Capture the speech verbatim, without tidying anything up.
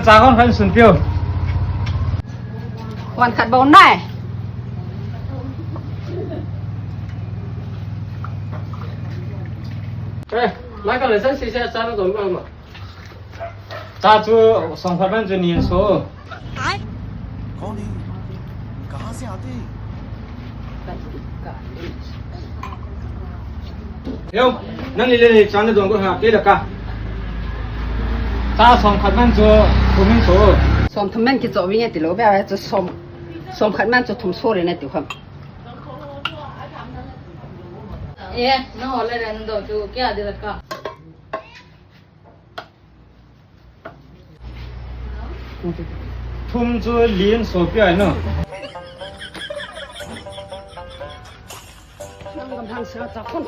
Cha hon khat sun piu. Hon khat bou nai. Eh, lai ka le san si se cha na dong ma. Cha chu som khat man chu ni so. कौन है? कहाँ से आते हैं? Yo, nang ni le ni cha na dong ko ha, ke la ka. Cha som khat man chu thum in so. Som thum man kicho vinge ti lou beh a chu som, som khat man chu thum so le na ti kham. Eh, na ho le le na do chu ke a de la ka. Thum chu li in so pi ai no. Nang gam hang sa ta khon.